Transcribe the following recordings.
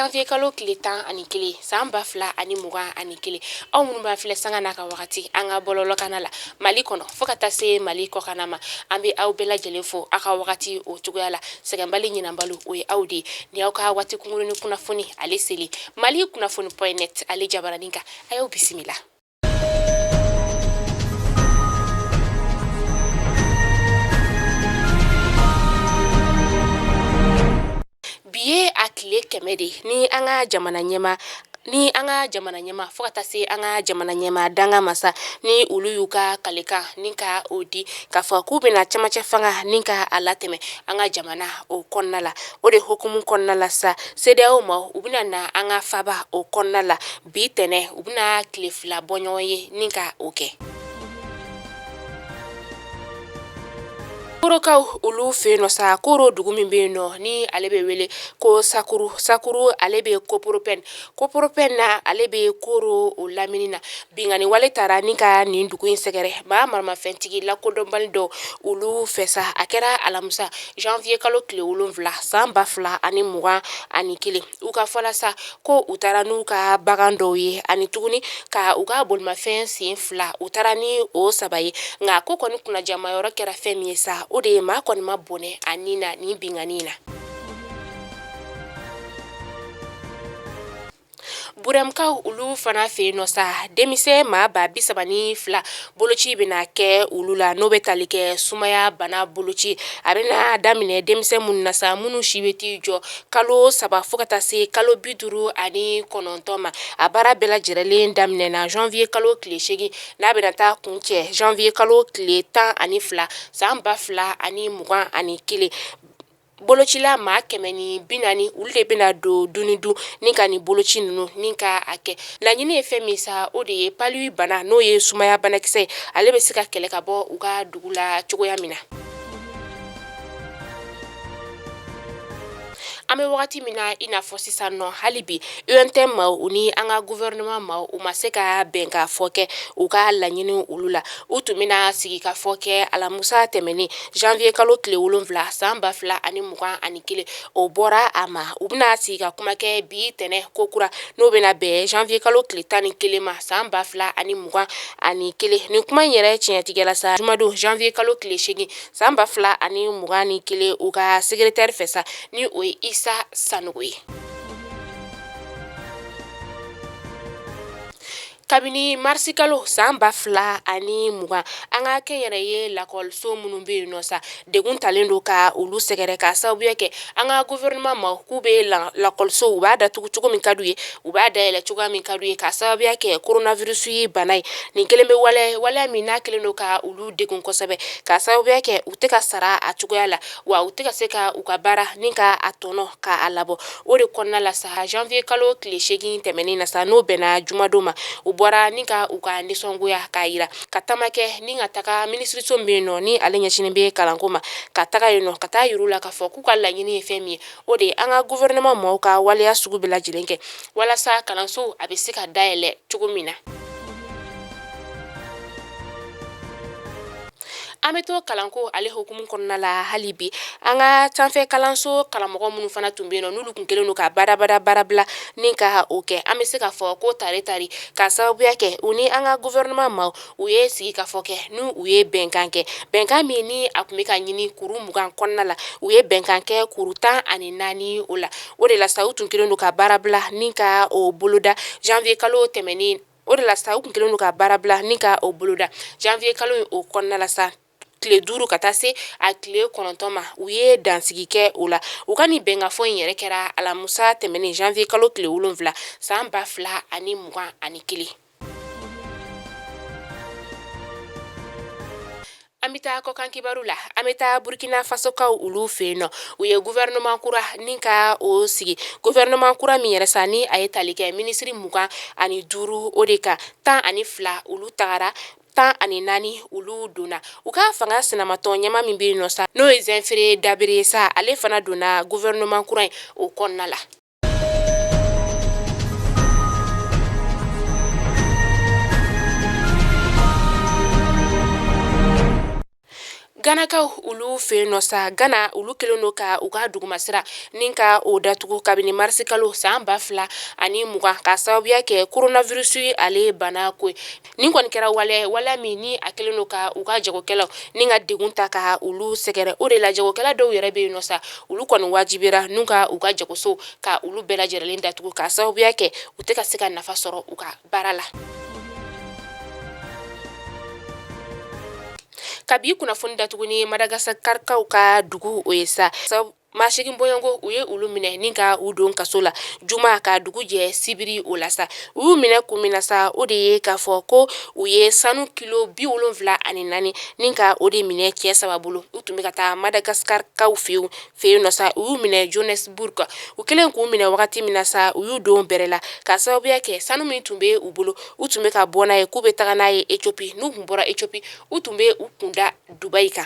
janvier kalo tile 11 san 2021. Aw minnu b'a filɛ sanga n'a ka wagati an ka bɔlɔlɔkanna la Mali kɔnɔ fo ka taa se Mali kɔkanna ma, an bɛ aw bɛɛ lajɛlen fo aw ka wagati o cogoya la. Sɛgɛnbali ɲinanbali o ye aw de ye. Ni aw ka waati kunkurunnin kunnafoni ale seli Mali kunnafoni point net ale jabaranin kan, a y'aw bisimila. Bi ye a tile 100 de ni an ka jamana ɲɛmaa ni an ka jamana ɲɛmaa fo ka taa se an ka jamana ɲɛmaa danga ma sa, ni olu y'u ka kalekan ni ka o di k'a fɔ k'u bɛna camancɛ fanga ni ka a latɛmɛ an ka jamana o kɔnɔna la. O de hukumu kɔnɔna la sa, CEDEAO maaw u bɛna na an ka faba o kɔnɔna la bi tɛnɛn, u bɛna tile 2 bɔ ɲɔgɔn ye ni ka o kɛ. Korokaw olu fɛ yen nɔ sa, Koro dugu min bɛ yen nɔ ni ale bɛ wele ko Sakuru, Sakuru ale bɛ Koporopɛn, Koporopɛn na ale bɛ Koro o lamini na. Binkanni wale taara ni ka nin dugu in sɛgɛrɛ maa maramafɛntigi lakodɔnbali dɔw olu fɛ sa. A kɛra alamisa janvier kalo tile 7 san 2021. U ka fɔ la sa ko u taara n'u ka bagan dɔw ye ani tuguni ka u ka bolimafɛn sen 2, u taara ni o 3 ye. Nka ko kɔni kunnajamayɔrɔ kɛra fɛn min ye sa, o de ye maa kɔni ma bɔnɛ a ni na nin binkanni na. Burɛmukaw olu fana fɛ yen nɔ sa, denmisɛn maa 32,000 boloci bɛna kɛ olu la, n'o bɛ tali kɛ sumaya bana boloci. A bɛna daminɛ denmisɛn minnu na sa, minnu si bɛ t'i jɔ kalo 3 fo ka taa se kalo 59 ma. A baara bɛɛ lajɛlen daminɛna janvier kalo tile 8, n'a bɛna taa kuncɛ janvier kalo tile 12 san 2021. Bolocila maa 140, olu de bɛna don du ni du ni ka nin boloci ninnu ni ka a kɛ. Laɲini ye fɛn min sa, o de ye palu bana, n'o ye sumaya banakisɛ ye, ale bɛ se ka kɛlɛ ka bɔ u ka dugu la cogoya min na. An bɛ wagati min na i n'a fɔ sisan nɔ, hali bi UNTM maaw u ni an ka gouvernement maaw u ma se ka bɛnkanfɔ kɛ u ka laɲini olu la. U tun bɛna sigi ka fɔ kɛ alamusa tɛmɛnen janvier kalo tile 7 san 2021, o bɔra a ma. U bɛna sigi ka kuma kɛ bi tɛnɛn ko kura, n'o bɛna bɛn janvier kalo tile 11 ma san 2021. Nin kuma in yɛrɛ tiɲɛtigɛla sa jumadon janvier kalo tile 8 san 2021 u ka secrétaire fɛ sa, ni o ye Isa Sanogo ye. Kabini marisi kalo san 2020, an ka kɛnyɛrɛye lakɔliso minnu bɛ yen nɔ sa, degun talen don ka olu sɛgɛrɛ ka sababuya kɛ an ka gouvernement maaw k'u bɛ lakɔliso u b'a datugu cogo min ka d'u ye, u b'a dayɛlɛ cogoya min ka d'u ye, ka sababuya kɛ coronavirus ye bana ye. Nin kelen bɛ waleya min n'a kɛlen don ka olu degun kosɛbɛ, ka sababuya kɛ u tɛ ka sara a cogoya la, wa u tɛ ka se ka u ka baara ni ka a tɔnɔ ka a labɔ. O de kɔnɔna la sa, janvier kalo tile 8 tɛmɛnen na sa, n'o bɛnna jumadon ma, u bɔra ni ka u ka nisɔngoya k'a yira, ka taama kɛ ni ka taga minisiriso min bɛ yen nɔ ni ale ɲɛsinnen bɛ kalanko ma, ka taga yen nɔ ka taa yir'u la k'a fɔ k'u ka laɲini ye fɛn min ye, o de ye an ka gouvernement maaw ka waleya sugu bɛɛ lajɛlen kɛ walasa kalanso a bɛ se ka dayɛlɛ cogo min na. An bɛ to kalanko ale hukumu kɔnɔna la hali bi. An ka sanfɛ kalanso karamɔgɔ minnu fana tun bɛ yen nɔ, n'olu tun kɛlen don ka badabada baarabila ni ka o kɛ, an bɛ se k'a fɔ ko tare tare, ka sababuya kɛ u ni an ka gouvernement maaw u ye sigikafɔ kɛ, n'u u ye bɛnkan kɛ, bɛnkan min ni a tun bɛ ka ɲini kuru 20 kɔnɔna la, u ye bɛnkan kɛ kuru 14 o la. O de la sa, u tun kɛlen don ka baarabila ni ka o boloda janvier kalo tɛmɛnen. O de la sa, u tun kɛlen don ka baarabila ni ka o boloda janvier kalo in o kɔnɔna la sa, tile 5 ka taa se a tile 9 ma, u ye dansigi kɛ o la. U ka nin bɛnkafɔ in yɛrɛ kɛra alamusa tɛmɛnen janvier kalo tile 7 san 2021. An bɛ taa kɔkan kibaru la. An bɛ taa Burkina Fasokaw olu fɛ yen nɔ. U ye gouvernement kura ni ka o sigi, gouvernement kura min yɛrɛ sa ni a ye tali kɛ minisiri 25 o de kan, 12 olu tagara, 14 olu donna. U ka fanga sinamatɔn ɲɛmaa min bɛ yen nɔ sa, n'o ye Zéphirin Diabré sa, ale fana donna gouvernement kura in o kɔnɔna la. Ganakaw olu fɛ yen nɔ sa, Gana olu kɛlen don ka u ka dugumasira ni ka o datugu kabini marisikalo san 2020 ka sababuya kɛ coronavirus ale bana ko ye. Nin kɔni kɛra waleya waleya min ni a kɛlen don ka u ka jagokɛlaw ni ka degun ta ka olu sɛgɛrɛ. O de la jagokɛla dɔw yɛrɛ bɛ yen nɔ sa, olu kɔni wajibira n'u ka u ka jagoso ka olu bɛɛ lajɛlen datugu ka sababuya kɛ u tɛ ka se ka nafa sɔrɔ u ka baara la. Ka bi kunnafoni datugu ni Madagaskarikaw ka dugu o ye sa, maa 8 bɔɲɔgɔnko u ye olu minɛ ni ka u don kaso la juma ka dugu jɛ sibiri o la sa. U y'u minɛ kun min na sa, o de ye k'a fɔ ko u ye sanu kilo 74 ni ka o de minɛ cɛ 3 bolo. U tun bɛ ka taa Madagaskarikaw fɛ yen nɔ sa. U y'u minɛ Johannesburg. U kɛlen k'u minɛ wagati min na sa, u y'u don bɛrɛ la ka sababuya kɛ sanu min tun bɛ u bolo, u tun bɛ ka bɔ n'a ye k'u bɛ taga n'a ye Ethiopie. N'u tun bɔra Ethiopie, u tun bɛ u kunda Dubaï kan.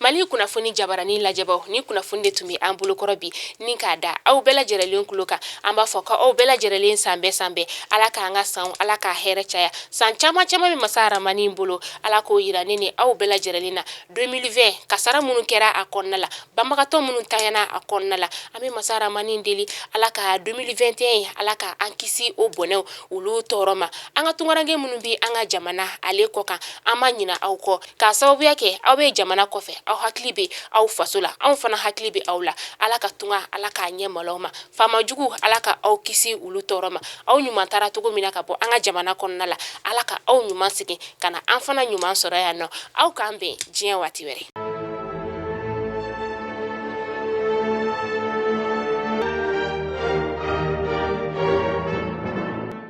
Mali kunnafoni jabarani lajɛbaw, ni kunnafoni de tun bɛ an bolokɔrɔ bi ni k'a da aw bɛɛ lajɛlen tulo kan. An b'a fɔ ko aw bɛɛ lajɛlen san bɛɛ san bɛɛ, Ala k'an ka sanw, Ala k'a hɛrɛ caya. San caman caman bɛ masa Aramani bolo, Ala k'o yira ne ni aw bɛɛ lajɛlen na. 2020 kasara minnu kɛra a kɔnɔna la, banbagatɔ minnu tanyana a kɔnɔna la, an bɛ masa Aramani deli Ala ka 2021 Ala ka an kisi o bɔnɛw olu tɔɔrɔ ma. An ka tunkaranke minnu bɛ an ka jamana ale kɔ kan, an ma ɲina aw kɔ k'a sababuya kɛ aw bɛ jamana kɔfɛ, aw hakili bɛ aw faso la, anw fana hakili bɛ aw la. Ala ka tunga, Ala k'a ɲɛ malo aw ma. Faama jugu, Ala ka aw kisi olu tɔɔrɔ ma. Aw ɲuman taara cogo min na ka bɔ an ka jamana kɔnɔna la, Ala ka aw ɲuman segin ka na an fana ɲuman sɔrɔ yan nɔ. Aw k'an bɛn diɲɛ waati wɛrɛ.